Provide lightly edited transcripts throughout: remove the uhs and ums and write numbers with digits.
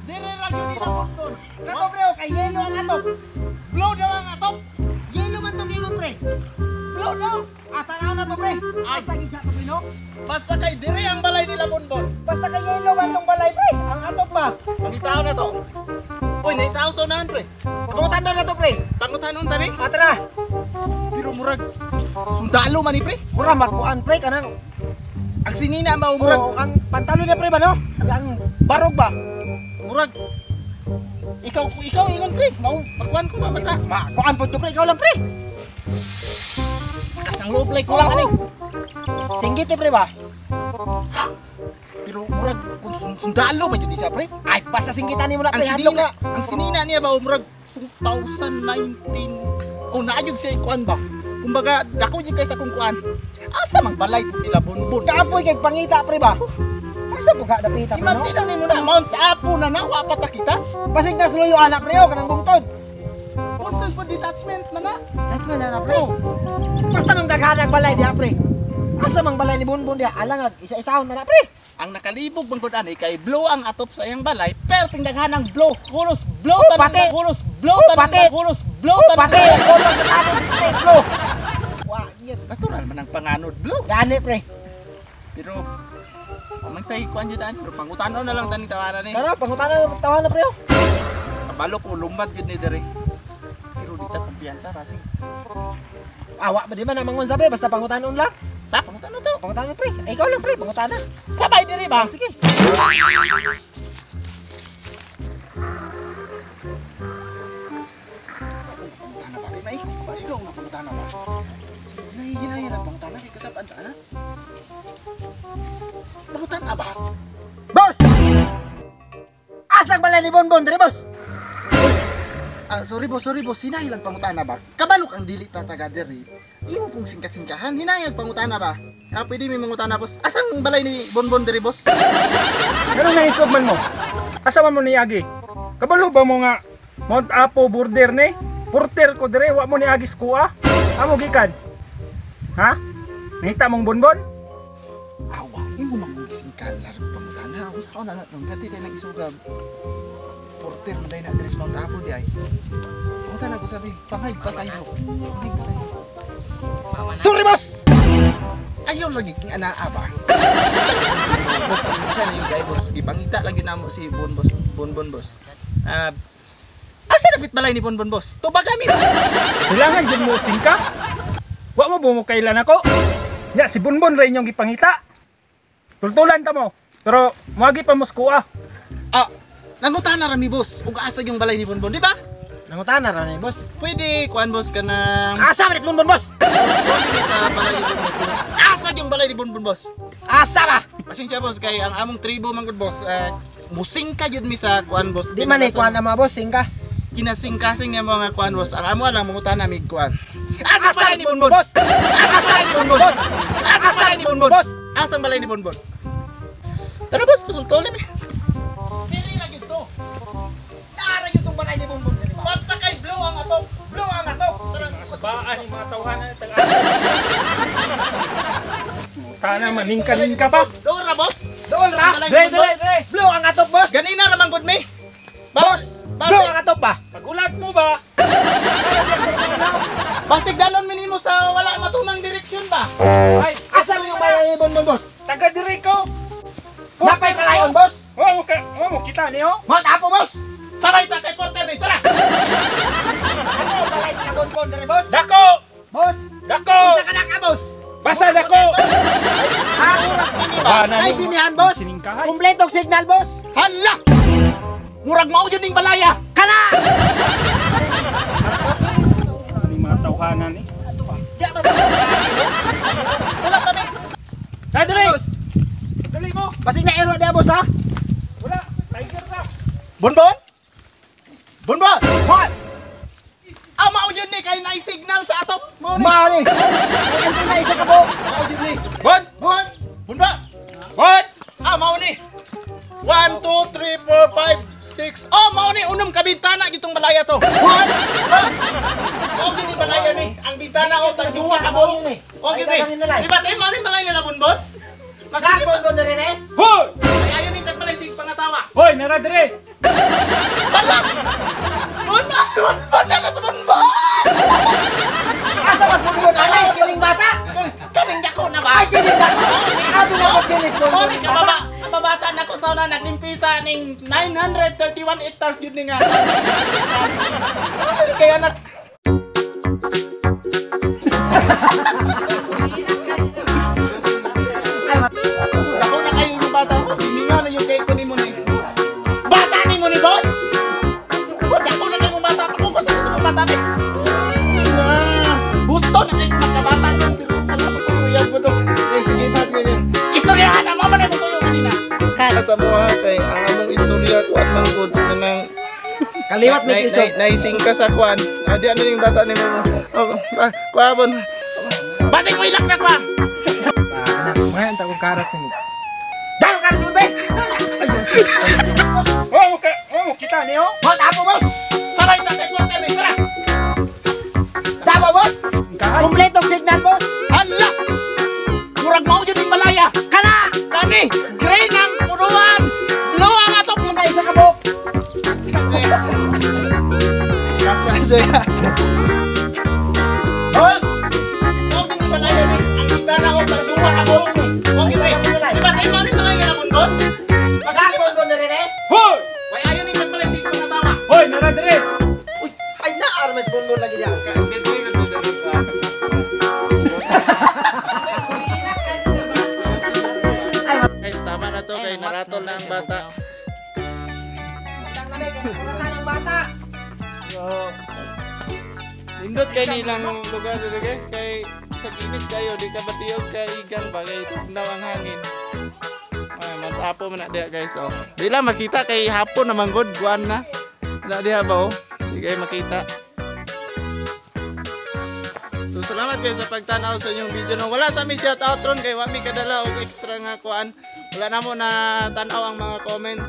Dire ra gyud nila Bonbon. Kato pre, oh, kay yelo ang atop. Blow daw ang atop. Yelo man tong giingon pre. Blow daw. Ah, tanaw na to pre. Asa gid siya to pre no? Basta kay dire ang balay nila Bonbon. Basta kay yelo man tong balay pre. Ang atop ba? Pangitaon na to. Uy, naitaw sa unahan pre. Pangutan na to pre. Pangutanon tani. Ah, tara. Pero murag sundalo man ni pre. Mura magkuan pre kanang Ang sinina ba murag oh, ang pantalon niya pre ba no? Ang barog ba? murag ikaw ikaw ingon pre. Mao magkuan ko ba mata. Ma, kuan po to pre, ikaw lang pre. Lakas ng loob like kulang ani. Singgit eh, pre ba? Pero murag kung sundalo man jud ni siya pre. Ay, basta singgitan nimo na Ang pre, hadlok sinina, na. ang sinina niya ba murag 2019. Oh, naa jud siya ikuan ba. Kumbaga dako jud kay sa kung kuan. Asa mang balay po nila Bonbon? Kaapoy kay pangita pre ba? Asa po ka dapita pre no? Imagine lang nimo na Mount Apo na na wa pa ta kita. Pasig nas luyo anak pre oh, kanang bungtod. Bungtod po detachment man na. That's man na pre. Oh. Basta mang daghan ang balay diha pre. Asa mang balay ni Bonbon diha? Alangag isa-isahon na na pre. Ang nakalibog bang gud ani kay blow ang atop sa iyang balay, perting daghan ang blow, kulos blow Oh, tanan pati. kulos blow Oh, tanan pati. kulos blow Oh, tanan. pati kolor sa tanan pre bro. Wa gyud. Natural man ang panganod blow. Gani pre. Pero amang tay kuan jud ani, pero pangutano na lang taning tawaran ni. Tara, pangutana tawa na pre oh. Kabalo ko lumad jud ni dere. Pero di ta kumpiyansa basig. Awa ba di man ang mangon sabi basta pangutanon lang. Ta pangutano to. Pangutana pre. Eh, ikaw lang pre, pangutana. Sabay dere ba? Ah, sige. Pangutana ba kay may? Ba ikaw nga pangutana ba? Nahihinaya lang pangutana kay kasab-an ta ana. Pangutana ba? Boss! Asang balay ni Bonbon dire boss? Ah, sorry boss, sorry boss, hinay lang pangutana ba? Kabalok ang dili ta taga diri. Imo pong singka-singkahan, hinay ang pangutana ba? Ah, pwede may mangutana boss. Asang balay ni Bonbon diri boss? Ganun na isog man mo. Asa man mo niagi? Kabalo ba mo nga Mount Apo border ni? Porter ko dire wa mo niagi sa kuha. Amo gikan. Ha? Nangita mong bonbon? Awa, imo man kong gisingkahan laro pangutana. Kung saan na nang dati tayo nang isugab. Porter man na diri sa Mount Apo di ay. Pangutana ko sabi, pangay pa sa iyo. Pangay pa sa iyo. Sorry boss! Ayaw lagi king anaa ba? Boss, pasensya na yun guys, boss. Gipangita lang yun namo si Bon Boss, Bonbon Boss. Ah, asa napit balay ni Bonbon Boss? Tubagami ba? Kailangan jud mo singka. Wa mo bumo kailan ako. Nya si bonbon ra inyong gipangita. Tultulan ta mo. Pero moagi pa mo sa kuha. Ah, nangutana ra mi boss ug asa yung balay ni Bonbon, di ba? Nangutana ra ni boss. Pwede kuan boss kanang Asa man ni Bonbon boss? pwede sa balay ni Bonbon. Kung asa yung balay ni Bonbon boss? Asa ba? Pasensya boss kay ang among tribo man gud boss, musing ka jud mi sa kuan boss. Di man eh kuan na mga boss, singka. Kinasingkasing niya mga kuan boss. Ang amo lang mangutana mig kuan. Asa balay ni Bonbon? Boss! Asa balay ni Bonbon? Boss! Asa balay ni Bonbon? Boss! Asa balay ni Bonbon? Tara boss, tusultoli mi. Dili ra gyud to. Tara yung tong balay ni Bonbon dire ba? Basta kay blow ang atop. Blue ang atop. Tara. Sabaan yung mga tawhanan ng taga-asa. Tana maningka-ningka pa. Doon ra boss. Dool ra. Balay ni Dre, Bonbon. dre, dre. Blue ang atop boss. Ganina ra man gud mi. Boss! Boss, Blue ang atop ba? Pagulat mo ba? basig dalon mi nimo sa wala matumang direksyon ba? Ay, Asa man yung balay ni Bonbon boss? taga diri ko. Napay kalayon boss. Wa mo ka, wa mo kita niyo. Mount Apo boss. Sabay ta kay Porter ni, tara. Ano ang balay ni Bonbon dire boss? Dako! Boss! Dako! Unsa ka na ka boss? Basa dako! Ay, ha? Oras na mi ba? Bana Ay sinihan boss. Siningkahan. Kumpletong signal boss. Hala! Murag mao yun ning balaya. Kana! Ni mga tawhanan ni. Di man ta. Wala ta mi. Na dali. Boss, Dali mo. basig na error diha boss ha. Wala, tiger ka. Bonbon? Bonbon! Hoy! Ah, mao yun ni kay naay signal sa atop. Mao ni. Mao ni. Ay antena isa ka po. Mao yun ni. Bon! Bon! Bonbon! Bon! Ah, mao ni. 1 2 3 4 5 6. Oh, mao ni unom ka bintana gitong balaya to. Bon! Mao gyud ni balaya ni. Ang bintana o tag duha ka buok. O gyud ni. Di ba tayo mao ni balay nila Bonbon? Gas Magsige Bonbon dire eh. Hoy! Ay ayon ni tag balay sig pangatawa. Hoy! Hoy, nara dire. Wala! Una, sunbon na sunbon! Asa mas Bonbon anay kining bata? Kaning dako na ba? Ay kining dako. Abi na ko kinis Bonbon. Kani kababa, kababata na ko sa una nagnimpisa ning 931 hectares gid ni nga. Ay, kaya nak. Dako na kayo yung bata ko. Himinga na yung kay ko ni mo ni. Bata ni mo ni Bon? Oh, dako na kayo mong bata. Pakupas ako sa mong bata ni. Gusto na kayo magkabata nyo. Pero wala pa kuyang ko do. Eh, sige na. Istoryahan na mama na mo kuyo kanina. Sa mo kay ang among istorya kuan man gud kanang Kaliwat may isog. Naising ka sa kuan. Ah, di ano yung bata ni mo. Oh, kuan bon. Basig mo ilak na kwa. Mga ta ko karat sa mo. Dako karat mo be. Oh, mo ka, oh, mo kita niyo. Mount Apo boss. Sabay ta kay kuan kami tara. Dako boss. Kaay. Kompletong signal boss. Hala. Murag mao jud ning balaya. Kana. Kani, green ang punuan. Blue ang atop. Sa isa ka buok. Hoy! Mao gid balaya ni. Ang gitara og tagsuwa ka buhok ni. Okay, pre. Di ba tayo mali pa kayo nga bundon? Magaan Bonbon na rin eh. Hoy! Way ayo ning tagbalay sa imong asawa. Hoy, nara dire. Uy, ay na armes Bonbon lagi diya. Guys, tama na to kay naratol na ang bata. Utang na kay nakuratan ang bata. So, nindot kay nilang lugar dito guys kay sa init kayo di ka batiyog kay igang bagay tugnaw ang hangin. Ay, matapo man na diha guys oh. Di lang makita kay hapon naman gud guan na. Na diha ba oh? Di kayo makita. So salamat guys sa pagtanaw sa inyong video no. Wala sa mi shout out ron kay wa mi kadala og extra nga kuan. Wala na mo na tan-aw ang mga comment.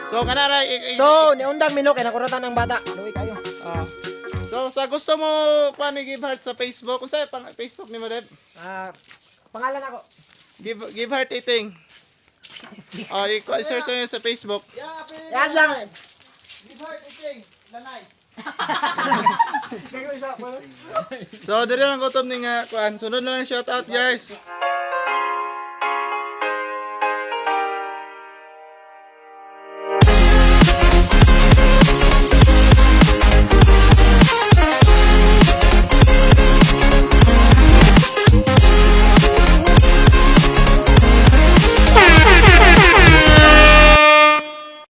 So kanara So, niundang minok kay nakuratan ang bata. Luwi kayo. Ah. So sa gusto mo pa ni Give Heart sa Facebook, unsa pang Facebook ni mo Deb? Ah, pangalan ako. Give Heart Eating. Oh, i-search nyo sa Facebook. Yan lang. Give Heart Eating, lanay. Kaya isa. So, dire lang gutom ni nga kuan. Sunod na lang shout out guys.